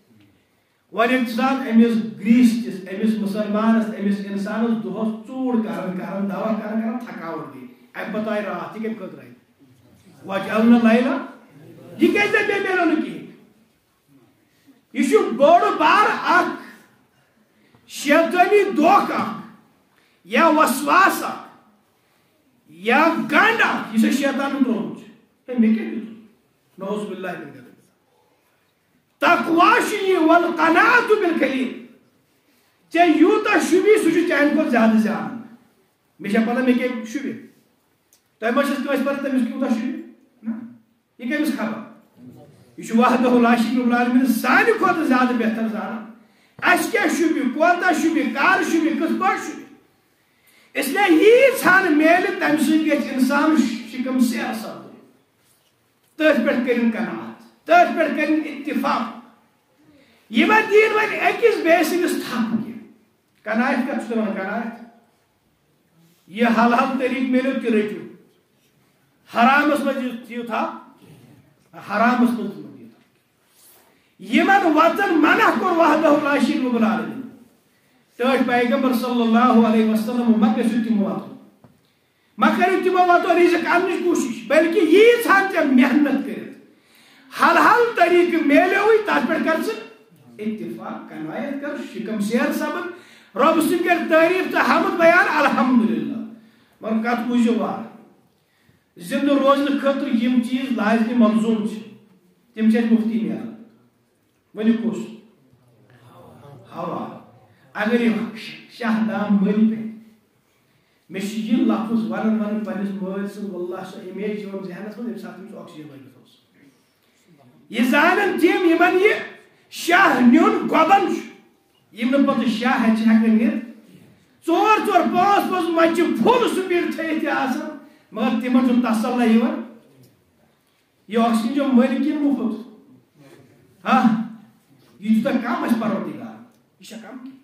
وۄنۍ ییٚمہِ ساتہٕ أمِس گریٖستِس، أمِس مُسلمانَس، أمِس اِنسانَس دۄہَس ژوٗر کران، کران، دوا کران، کران تھکاوٹ گٔے، اَمہِ پتہٕ آیہِ راتھ، یہِ کَمہِ خٲطرٕ آیہِ؟ وجعلنا اللیل، یہِ کیٛازِ دَپہِ مےٚ میلیو نہٕ کِہیٖنۍ؟ یہِ چھُ بوٚڑ بار اکھ شیطٲنی دھوکہٕ اکھ، یا وسواس اکھ، یا گنڈ اکھ، یُس اَسہِ شیطانن ترٛوومُت چھُ۔ ہے، مےٚ کیٛاہ دیُتُن؟ نعوذ باللہ من ذالک۔ تقویٰ چھُ یہِ، والقناعة بالقلیل۔ ژےٚ یوٗتاہ شوٗبی، سُہ چھُ چانہِ کھۄتہٕ زیادٕ زیادٕ۔ مےٚ چھےٚ پتہ مےٚ کیٛاہ شوٗبہِ۔ تۄہہِ ما چھَس کٲنٛسہِ پتہ تٔمِس کوٗتاہ شوٗبہِ؟ نہ۔ یہِ کٔمِس خبر؟ یہِ چھُ وحدہ لا شریک رب العالمین سانہِ کھۄتہٕ زیادٕ بہتر زانان۔ اَسہِ کیٛاہ شوٗبہِ، کوتاہ شوٗبہِ، کر شوٗبہِ، کِتھ پٲٹھۍ شوٗبہِ۔ اس لیے ییٖژ ہن میلہِ، تَمہِ سۭتۍ گژھِ اِنسان شِکم سیر سپدُن۔ تٔتھۍ پٮ۪ٹھ کٔرِن قناعت، تٔتھۍ پٮ۪ٹھ کٔرِن اتفاق۔ یہِ ما دِیِن وۄنۍ أکِس بیٚیہِ سٕنٛدِس تھپھ کینٛہہ۔ قناعت کتھ چھُ دِوان؟ قناعت، یہِ حلال طریٖقہٕ میلیو تہِ رٔٹِو، حرامس منٛز یہِ تھیِو تھپھ، حرامس منٛز تہِ مہ دِیِو تھپھ۔ یِمن وَژن منع کوٚر وحدہ لا شریک رب العالمین۔ ٹٲٹھۍ پیغمبر صلی اللہ علیہ وسلم، مہ گٔژھِو تِم وَتو۔ مہ کٔرِو تِمو وَتو رِزق اَننٕچ کوٗشِش، بلکہِ ییٖژ ہن ژےٚ محنت کٔرِتھ حلال طریٖقہٕ میلیوٕے، تَتھ پٮ۪ٹھ کر ژٕ اتفاق، قناعت کر، شِکم سیر سپد، رۄب سٕنٛدۍ کر تعریٖف تہٕ حمد بیان، الحمدللہ۔ مگر کتھ بوٗزِو وارٕ، زِندٕ روزنہٕ خٲطرٕ یِم چیٖز لازمی ملزوٗم چھِ، تِم چھِ اَسہِ مُفتی میلان۔ ؤنِو کُس؟ ہوا۔ اگر یہِ شاہ دام مٔلۍ پیٚیہِ، مےٚ چھُ یہِ لفظ ونان ونان پننِس مٲلۍ سُنٛد، واللہ سۄ image یِوان ذہنس منٛز، ییٚمہِ ساتہٕ تٔمِس oxygen لٲگِتھ اوس۔ یہِ زانن تِم، یِمن یہِ شاہ نیُن گۄبن چھُ، یِم نہٕ پتہٕ شاہ ہیٚچھِ ہٮ۪کان نِتھ۔ ژور ژور پانٛژھ پانٛژھ مچہِ full speed تھٲیِتھ تہِ آسان، مگر تِمن چھُنہٕ تسلا یِوان۔ یہِ oxygen چھُ مٔلۍ کِنہٕ مُفت؟ ہاں، یہِ چھُ تۄہہِ کم اَسہِ پروردگار، یہِ چھا کم کینٛہہ؟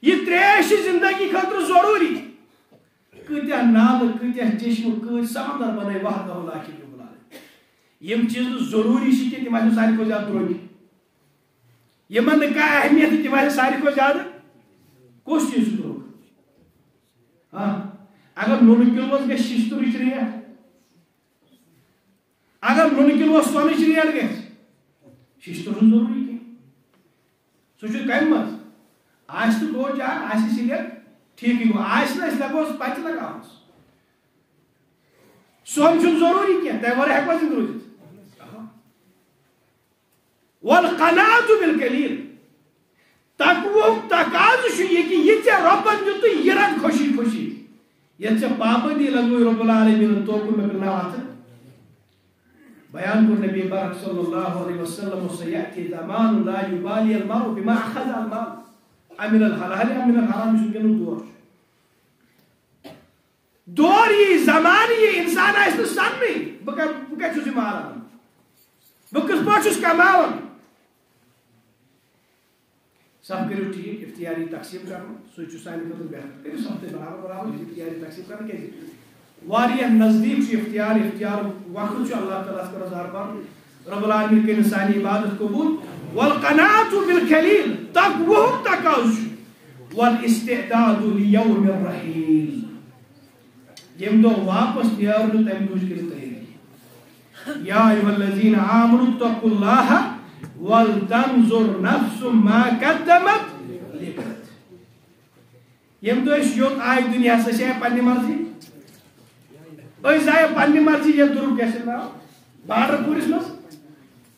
یہِ ترٛیش چھِ زندگی خٲطرٕ ضروٗری۔ کۭتیاہ نالہٕ، کۭتیاہ چشمہٕ، کۭتۍ سمندر بنٲے وحدہ لا شریک لہ۔ یِم چیٖز نہٕ ضروٗری چھِ کینٛہہ، تِم آسن ساروی کھۄتہٕ زیادٕ درٛوگۍ۔ یِمن نہٕ کانٛہہ اہمیت، تِم آسن ساروی کھۄتہٕ زیادٕ۔ کُس چیٖز چھُ درٛوگ؟ ہاں، اگر نُنہٕ کِلوَس گژھِ شِشتُرٕچ ریٹ، اگر نُنہٕ کِلوَس سۄنٕچ ریٹ گژھِ، شِشتُر چھُنہٕ ضروٗری کینٛہہ۔ سُہ چھُ کَمہِ منٛز؟ آسہِ تہٕ گوٚو چار، آسہِ سِلیپ، ٹھیٖکٕے گوٚو۔ آسہِ نہٕ، أسۍ لگوس پَچہِ لگاوَس۔ سۄن چھُنہٕ ضروٗری کینٛہہ، تَمہِ وَرٲے ہٮ۪کوا زِندٕ روٗزِتھ؟ والقناعة بالقلیل۔ تقوہُک تقاضہٕ چھُ یہِ کہِ یہِ ژےٚ رۄبَن دیُتُے، یہِ رَٹ خوشی خوشی۔ یَتھ ژےٚ پابندی لگووُے رب العالمینَن، توکُن مےٚ پٮ۪ٹھ ناو اَتھٕ۔ بیان کوٚر نبی پاک صلی اللہ علیہ وسلم، سیأتی زمان لا یبالی المرء بما اخذ المال، امن الحلال ام من الحرام، یُس وٕنکیٚنُک دور چھُ۔ دور یی، زمانہٕ یی، انسان آسہِ نہٕ سننٕے، بہٕ کتہِ، بہٕ کتہِ چھُس یہِ مال انان؟ بہٕ کِتھ پٲٹھۍ چھُس کماوان؟ سب کٔرِو ٹھیٖک، اختیاری تقسیٖم کرُن، سُہ چھُ سانہِ خٲطرٕ بہتر۔ کٔرِو سب تہِ برابر برابر اختیاری تقسیٖم کرُن، کیٛازِ واریاہ نزدیٖک چھُ اختیار، اختیار وقت چھُ۔ اللہ تعالیٰ ہَس کَرو زار پار، رب العالمین کٔرِن سانہِ عبادت قبوٗل۔ والقناعة بالقلیل، تقوہُک تقاضہٕ چھُ، والاستعداد لیوم الرحیل۔ ییٚمہِ دۄہ واپس نیرنہٕ، تَمہِ دۄہٕچ کٔرِو تیٲری۔ یا ایھا الذین آمنوا اتقوا اللہ ولتنظر نفس ما قدمت لغد۔ ییٚمہِ دۄہ أسۍ یوٚت آے دُنیاہَس، أسۍ آے پننہِ مرضی، أسۍ آے پننہِ مرضی یَتھ دُرُک کیٛاہ چھِ ناو؟ بارڈر پوٗرِس منٛز۔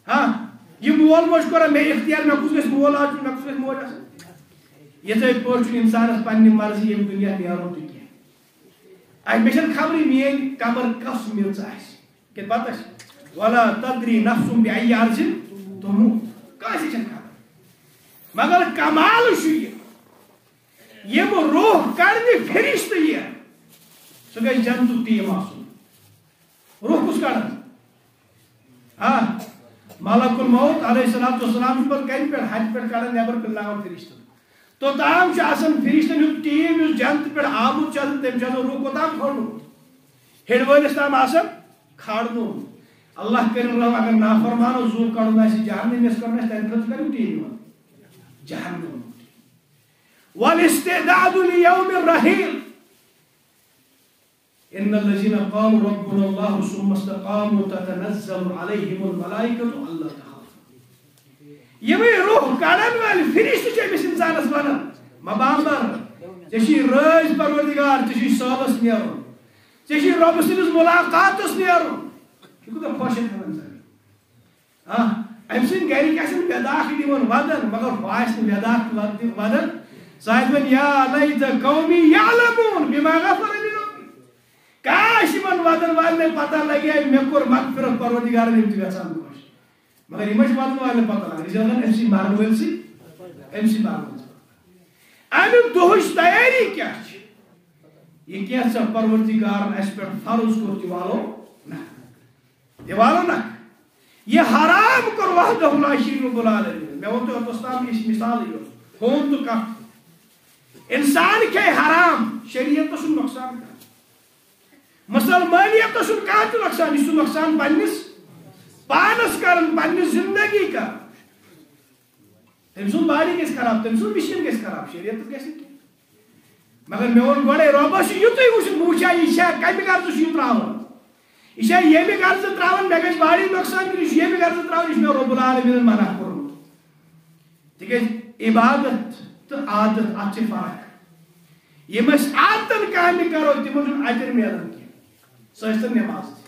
ہاں، یہِ مول موج کوٚرا مےٚ اختیار، مےٚ کُس گژھِ مول آسُن، مےٚ کُس گژھِ موج آسُن؟ یِتھَے پٲٹھۍ چھُنہٕ اِنسانَس پننہِ مرضی ییٚمہِ دُنیا نیرُن تہِ کینٛہہ۔ اَسہِ، مےٚ چھَنہٕ خبرٕے میٛٲنۍ قبر کَس میٚژ آسہِ۔ کِنہٕ پَتہ چھِ؟ ولا تدری نفس بأی ارض تموت۔ کٲنٛسہِ چھَنہٕ خبر۔ مگر کمال چھُ یہِ، ییٚمہِ روح کڑنہِ فرشتہٕ یِن، سُہ گژھِ جنتُک ٹیٖم آسُن۔ روح کُس کڑان؟ آ، ملک الموت علیہ الصلوۃ والسلام چھُ پتہٕ کَنہِ پٮ۪ٹھ، ہَتہِ پٮ۪ٹھ کڑان نٮ۪بر، پِلناوان فرشتن۔ توٚتام چھُ آسان فرشتن ہُنٛد ٹیٖم، یُس جنتہٕ پٮ۪ٹھ آمُت چھُ آسان، تٔمۍ چھُ آسان روح کوٚتام کھولمُت؟ ہیٚرِ وٲلِس تام آسان کھالمُت۔ اللہ کٔرِن رحم، اگر نافرمانو زُو کڑُن آسہِ جہنم، یَس کڑُن آسہِ، تَمہِ خٲطرٕ کَمیُک ٹیٖم یِوان؟ جہنم۔ والاستعداد لیوم الرحیل۔ ان الذین قالوا ربنا اللہ ثم استقاموا تتنزل علیہم الملائکۃ الا تخافوا۔ یِمے روح کڑن وٲلۍ فرشتہٕ چھِ أمِس انسانس ونان، مہ بامبر، ژےٚ چھُے رٲضۍ پروردگار، ژےٚ چھُے صٲبس نیرُن، ژےٚ چھُے رۄبہٕ سٕنٛدِس ملاقاتس نیرُن۔ یہِ کوٗتاہ خۄش چھُ کران انسان۔ آ، أمۍ سٕنٛدۍ گرِکۍ آسن وٮ۪داکھ دِوان ودن، مگر ہُہ آسہِ نہٕ وٮ۪داکھ ود-، ودن۔ سُہ آسہِ دپان، یا لیت قومی یعلمون بما غفر لی ربی۔ کاش یِمن ودن والٮ۪ن پتہ لگہِ ہے، مےٚ کوٚر مغفرت پروردگارن، یِم تہِ گژھن خۄش۔ مگر یِمن چھِ ودن والٮ۪ن پتہ لگان، یہِ چھِ دپان أمۍ سٕے مرن وٲلۍ سٕے، أمۍ سٕے مرن وٲلۍ سٕے۔ اَمہِ دۄہٕچ تیٲری کیٛاہ چھِ؟ یہِ کینٛہہ ژےٚ پروردگارن اَسہِ پٮ۪ٹھ فرض کوٚر، تہِ والو نہ۔ تہِ والو نہ۔ یہِ حرام کوٚر وحدہ لا شریک رب العالمین۔ مےٚ ووٚن تۄہہِ اوٚتَس تام یہِ مثالٕے یوت۔ ہوم تہٕ کَتھ۔ اِنسان کھیٚیہِ حرام، شریعتَس چھُنہٕ نۄقصان کانٛہہ۔ مُسلمٲنیتَس چھُنہٕ کانٛہہ تہِ نۄقصان، یہِ چھُ نۄقصان پنٛنِس پانَس کَران، پنٛنِس زِندگی کَران۔ تٔمۍ سُنٛد باڈی گژھِ خراب، تٔمۍ سُنٛد مِشیٖن گژھِ خراب، شریعتَس گژھِ نہٕ کینٛہہ۔ مگر مےٚ ووٚن گۄڈَے، رۄبَس چھُ یُتُے وٕچھُن، بہٕ وٕچھا یہِ چھا کَمہِ غرضہٕ چھُ یہِ ترٛاوان۔ یہِ چھا ییٚمہِ غرضہٕ ترٛاوان، مےٚ گژھِ باڈی نۄقصان کِنہٕ یہِ چھُ ییٚمہِ غرضہٕ ترٛاوان، یہِ چھُ مےٚ رۄب العالمیٖنَن منع کوٚرمُت۔ تِکیٛازِ عبادت تہٕ عادت، اَتھ چھِ فرق۔ یِم أسۍ عادتَن کامہِ کَرو، تِمَن چھُنہٕ اجر میلان کینٛہہ۔ سُہ ٲسۍ تن نماز تہِ،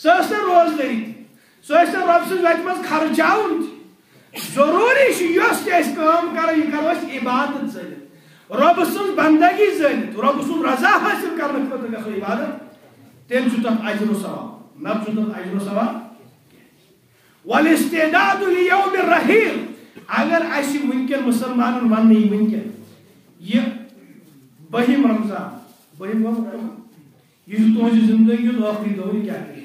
سُہ ٲسۍ تن روزدٲری تہِ، سُہ ٲسۍ تن رۄب سٕنٛز وتہِ منٛز خرچاوُن تہِ۔ ضروٗری چھُ یۄس تہِ أسۍ کٲم کرو، یہِ کرو أسۍ عبادت زٲنِتھ، رۄب سٕنٛز بندگی زٲنِتھ، رۄب سُنٛد رضا حٲصِل کرنہٕ خٲطرٕ گژھو عبادت، تیٚلہِ چھُ تتھ اجر و ثواب، نتہٕ چھُ تتھ اجر و ثواب۔ والاستعداد لیوم الرحیل۔ اگر اسہِ وٕنکیٚن مسلمانن وننہٕ یی وٕنکیٚن، یہِ بٔہِم رمضان، بٔہِم گوٚو، یہِ چھُ تُہنٛزِ زندگی ہُنٛد ٲخری دۄہ، یہِ کیٛاہ کٔرِو؟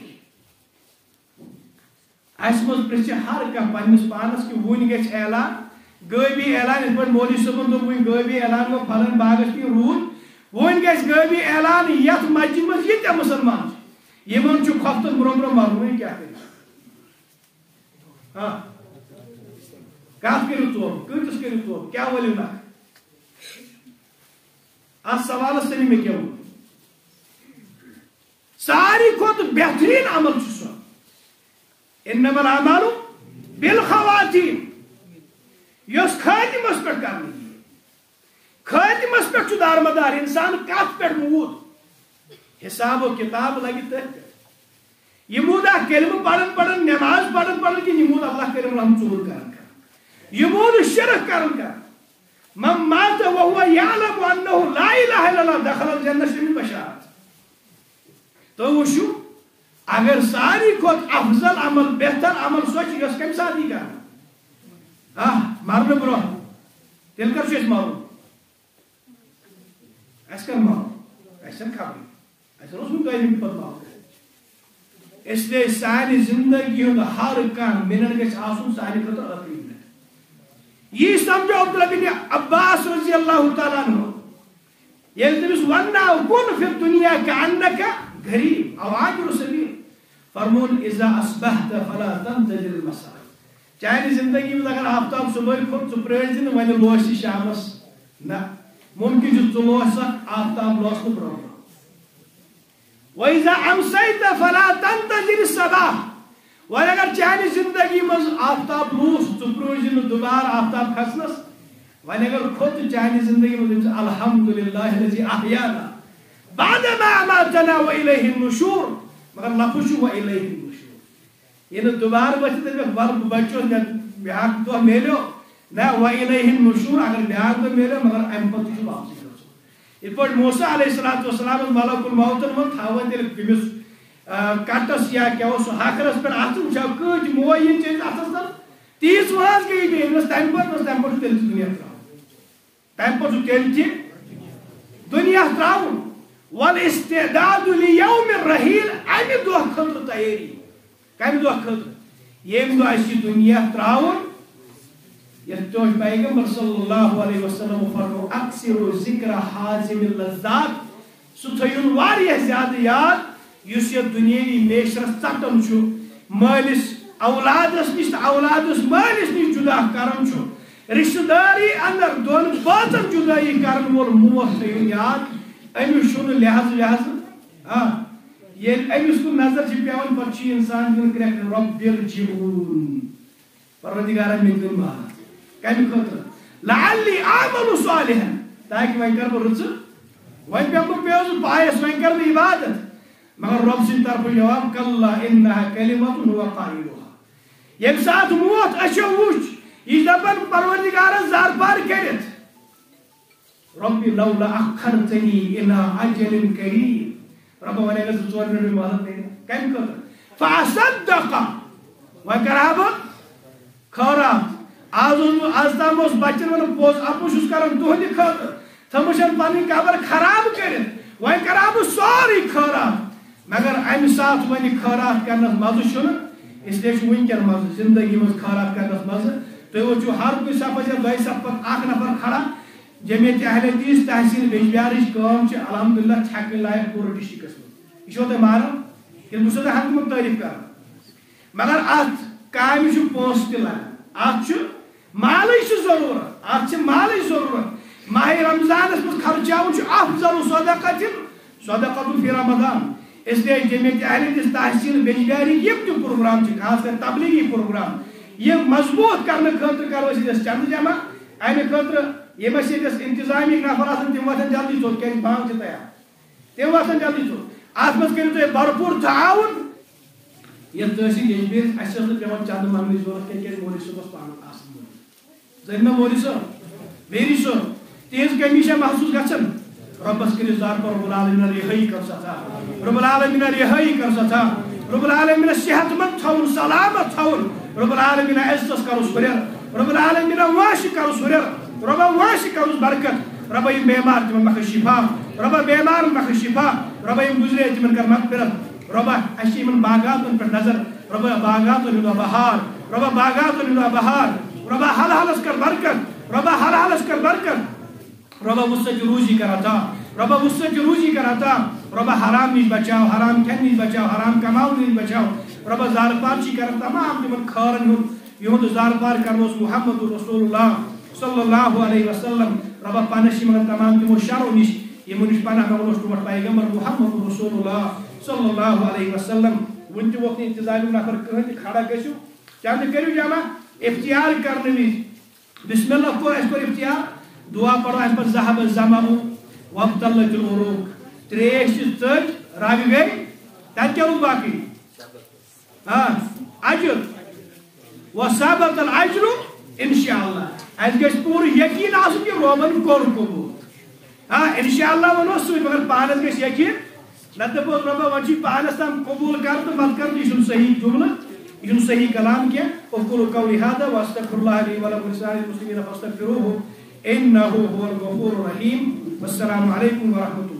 اسہِ منٛز پرٛژھِ ہر کانٛہہ پننِس پانس کہِ وُنہِ گژھِ اعلان، غٲبی اعلان، یِتھ پٲٹھۍ مولوی صٲبن دوٚپ، وُنہِ غٲبی اعلان گوٚو فلٲنۍ باغس کِنۍ روٗد، وُنہِ گژھِ غٲبی اعلان یتھ مسجد منٛز ییٖتیٛاہ مسلمان چھِ، یِمن چھُ خۄفتن برونٛہہ برونٛہہ مرُن، وۄنۍ کیٛاہ کٔرِو؟ ہاں۔ کتھ کٔرِو توبہٕ؟ کۭتِس کٔرِو توبہٕ؟ کیٛاہ ؤلِو نکھٕ؟ اتھ سوالس سۭتۍ مےٚ کیٛاہ ووٚن؟ ساروی کھۄتہٕ بہتریٖن عمل چھُ سُہ، انما الاعمال بالخواتیم، یۄس خٲتمس پٮ۪ٹھ کرنہٕ یِیہِ۔ خٲتمس پٮ۪ٹھ چھُ دارمدار اِنسان کتھ پٮ۪ٹھ موٗد۔ حساب و کتاب لگہِ تٔتھۍ پٮ۪ٹھ۔ یہِ موٗدا کلمہٕ پران پران، نماز پران پران، کِنہٕ یہِ موٗد اللہ کریم رحم ژوٗر کران کران؟ یہِ موٗد شرک کران کران؟ من مات وهو يعلم أنه لا إله إلا الله دخل الجنة، شمل بشارت۔ تُہۍ وٕچھِو، اگر ساروی کھۄتہٕ افضل عمل، بہتر عمل سۄ چھِ، یۄس کَمہِ ساتہٕ یی کرنہٕ؟ آ، مرنہٕ برونٛہہ۔ تیٚلہِ کر چھُ اَسہِ مرُن؟ اَسہِ کر مرُن؟ اَسہِ چھَنہٕ خبرٕے۔ اَسہِ روٚس وۄنۍ دۄیہِ مِنٹہِ پتہٕ مرُن۔ اس لیے سانہِ زندگی ہُنٛد ہر کانٛہہ منٹ گژھِ آسُن سانہِ خٲطرٕ ٲخری منٹ۔ یی سمجھو عبداللہ بن عباس رضی اللہ تعالیٰ عنہ، ییٚلہِ تٔمِس ونناو، "کُن فی الدنیا کأنک غریب او عابر سبیل"، فرمون، "اذا اصبحت فلا تنتظر المساء"، چانہِ زندگی منٛز اگر آفتاب صبحٲے کھوٚت، ژٕ پرٛٲرۍ زِ نہٕ وۄنۍ لوسہِ شامس۔ نہ، ممکن چھُ ژٕ لوسکھ آفتاب لوسنہٕ برونٛہہ برونٛہہ۔ وَإِذَا أَمْسَيْتَ فَلَا تَنْتَظِرِ الصَّبَاحَ۔ وۄنۍ اگر چانہِ زندگی منٛز آفتاب لوٗس، ژٕ پرٛٲرۍ زِ نہٕ دُبارٕ آفتاب کھسنس۔ وۄنۍ اگر کھوٚت تہٕ چانہِ زندگی منٛز دٔپۍ زِ، "الحمد للہ الذی احیانا بعد ما اماتنا و الیہ النشور"، مگر لفظ چھُ و الیہ النشور۔ ییٚلہِ دوبارٕ ؤتھِتھ دٔپِکھ، "وَلہٕ بہٕ بچیوس، مےٚ بیٛاکھ دۄہ میلیو"، نہ، "و الیہ النشور"، اگر بیٛاکھ دۄہ میلیو، مگر اَمہِ پتہٕ تہِ چھُ واپسٕے گژھُن۔ یِتھ پٲٹھۍ موسیٰ علیہ الصلوۃ والسلام اوس ملک الموتن ووٚن، تھاوان تیٚلہِ تٔمِس، آ، کٹس یا کیٛاہ اوس سُہ ہکھرس پٮ۪ٹھ اَتھٕ، وٕچھو کۭتۍ موے یِن چٲنِس اَتھس تل۔ تیٖژ وٲنٛس گٔیے بیٚیہِ، ییٚلہِ نہٕ تَمہِ پتہٕ نہٕ تَمہِ پتہٕ چھُ تیٚلہِ تہِ دُنیا ترٛاوُن۔ تَمہِ پتہٕ چھُ تیٚلہِ تہِ دُنیا ترٛاوُن۔ والاستعداد لیوم الرحیل، اَمہِ دۄہ خٲطرٕ تیٲری۔ کمہِ دۄہ خٲطرٕ؟ ییٚمہِ دۄہ اَسہِ یہِ دُنیا ترٛاوُن۔ یَتھ پٮ۪ٹھ پیغمبر صلی اللہ علیہ وسلم فرمو، "اکثروا ذکر حازم اللذات"، سُہ تھٲیِو واریاہ زیادٕ یاد، یُس یَتھ دُنیٲوی میشرس ژٹان چھُ، مٲلِس اولادس نِش تہٕ اولادس مٲلِس نِش جُدا کران چھُ، رشتہٕ دٲری اندر دۄن بٲژن جُدٲیی کرن وول موت تھٲیِو یاد۔ أمِس چھُنہٕ لحاظ وحاظ، آ، ییٚلہِ أمِس کُن نظر چھِ پٮ۪وان، پتہٕ چھُ یہِ انسان دِوان کرٛٮ۪کھ، "رب ارجعون"، پروردگارا، مےٚ دِن واپس۔ کمہِ خٲطرٕ؟ "لعلی اعمل صالحا"، تاکہِ وۄنۍ کرٕ بہٕ رٕژٕ، وۄنۍ پٮ۪مہٕ بہٕ، پیوس بہٕ پایس، وۄنۍ کرٕ بہٕ عبادت۔ مگر رب سٕنٛدِ طرفہٕ جواب، "کلا انہا کلمۃ ہو قائلہا"۔ ییٚمہِ ساتہٕ موت أچھو وُچھ، یہِ چھِ دپان، پروردگارا، زارپار کٔرِتھ، "رب لولا اخرتنی الی اجل قریب"، رۄبا، وۄنۍ اگر زٕ ژور مِنٹ مےٚ مہلت دِیہِ، کمہِ خٲطرٕ؟ "فاصدق"، وۄنۍ کرٕ ہا بہٕ خٲرات۔ آز اوس بہٕ، آز تام اوس بچن ونان، پوٚز اَپُز چھُس کران تُہنٛدِ خٲطرٕ، تھٲومٕژ چھَن پنٕنۍ قبر خراب کٔرِتھ، وۄنۍ کرٕ ہا بہٕ سورُے خٲرات۔ مگر امہِ ساتہٕ وۄنۍ خٲرات کرنس مزٕ چھُنہٕ، اس لیے چھُ وٕنکٮ۪ن مزٕ، زندگی منٛز خٲرات کرنس مزٕ۔ تُہۍ وٕچھِو ہر کُنہِ صفس یا دۄیہِ صفہٕ پتہٕ اکھ نفر کھڑا، جمعیت اہل حدیث تحصیل بیجبیارٕچ کٲم چھِ الحمدللہ چھکٕنۍ لایق پوٗرٕ ڈسٹرکٹس منٛز۔ یہِ چھُوا تۄہہِ ماران؟ کِنہٕ بہٕ چھُسو تۄہہِ ہنٛگہٕ منٛگہٕ تعریف کران؟ مگر اتھ کامہِ چھُ پونٛسہٕ تہِ لگان، اتھ چھُ مالٕچ چھِ ضروٗرت، اتھ چھِ مالٕچ ضروٗرت۔ ماہِ رمضانس منٛز خرچاوُن چھُ افضل صدقۃ، صدقۃ فی رمضان۔ اس لیے جمعیت اہل حدیث تحصیل بیجبیاری یِم تہِ پروگرام چھِ، خاص کر تبلیغی پروگرام، یہِ مضبوط کرنہٕ خٲطرٕ کرو أسۍ ییٚتٮ۪س چندٕ جمع۔ امہِ خٲطرٕ یِم اَسہِ ییٚتٮ۪س انتظامی نفر آسن، تِم وۄتھن جلدی ژوٚت، کیازِ بانگ چھِ تیار۔ تِم وۄتھن جلدی ژوٚت۔ اتھ منٛز کٔرِو تُہۍ بھرپوٗر تعاوُن۔ یتھ تحصیل یجبیرس، اسہِ ٲس نہٕ پٮ۪وان چندٕ منگنٕچ ضروٗرت کینٛہہ، کیازِ مولوی صٲب اوس پانہٕ آسان موٗجوٗد۔ زٲنۍ ما مولوی صٲب؟ ویری صٲب، تِہنٛز کمی چھا محسوٗس گژھان؟ رۄبس کٔرِو زارپار، رب العالمین رِہٲیی کر سا عطا۔ رب العالمین رِہٲیی کر سا عطا۔ رب العالمین صحت مند تھاوُن، سلامت تھاوُن۔ رب العالمین عزتس کرُس ہُرٮ۪ر۔ رب العالمین وٲنٛسہِ کرُس ہُرٮ۪ر۔ رۄبا وٲنٛسہِ کرُس برکت۔ رۄبا یِم بیمار تِمن بخش شفا۔ رۄبا بیمارن بخش شفا۔ رۄبا یِم گُزرے تِمن کر مغفرت۔ رۄبا، اَسہِ چھِ یِمن باغاتن پٮ۪ٹھ نظر۔ رۄبا، باغاتن ہُنٛد بہار۔ رۄبا، باغاتن ہُنٛد بہار۔ رۄبا، حل حلس کر برکت۔ رۄبا، حل حلس کر برکت۔ رۄبا، وُسعت روٗزی کر عطا۔ رۄبا، وُسعت روٗزی کر عطا۔ رۄبا، حرام نِش بچاو، حرام کھٮ۪ن نِش بچاو، حرام کماونہٕ نِش بچاو۔ رۄبا، زارٕ پار چھِ کران تمام تِمن خٲرن ہُنٛد، یِہُنٛد زارٕ پار کرنوس محمد رسول اللہ صلی اللہ علیہ وسلم۔ رۄبا، پناہ چھِ منٛگان تمام تِمو شرو نِش، یِمو نِش پناہ منٛگنوس ٹوٹھ پیغمبر محمد رسول اللہ صلی اللہ علیہ وسلم۔ وُنہِ تہِ ووت نہٕ انتظامیُک نفر کٕہٕنۍ تہِ، کھڑا گٔژھِو، چندٕ کٔرِو جمع۔ افتیار کرنہٕ وِزِ بسم اللہ کوٚر اَسہِ، کوٚر افتیار، دعا پَرو اَسہِ پَتہٕ، ذهب الظمأ وابتلت العروق، ترٛیش چھِ ژٔج، رَگہٕ گٔے، تَتہِ کیٛاہ روٗد باقٕے؟ آ، اجر۔ وثبت الاجر انشاءاللہ۔ اَسہِ گژھِ پوٗرٕ یقین آسُن کہِ رۄبَن کوٚر قبوٗل۔ آ، انشاءاللہ وَنو سُے، مگر پانَس گژھِ یقین۔ نَتہٕ دَپو، رۄبا، وۄنۍ چھُے پانَس تام قبوٗل کَر تہٕ مَت کَر تہٕ، یہِ چھُنہٕ صحیح جملہٕ، یہِ چھُنہٕ صحیح کلام کینٛہہ۔ اقول قولی هذا واستغفر الله لي ولكم ولسائر المسلمين فاستغفروه انه هو الغفور الرحيم۔ والسلام عليكم ورحمة الله۔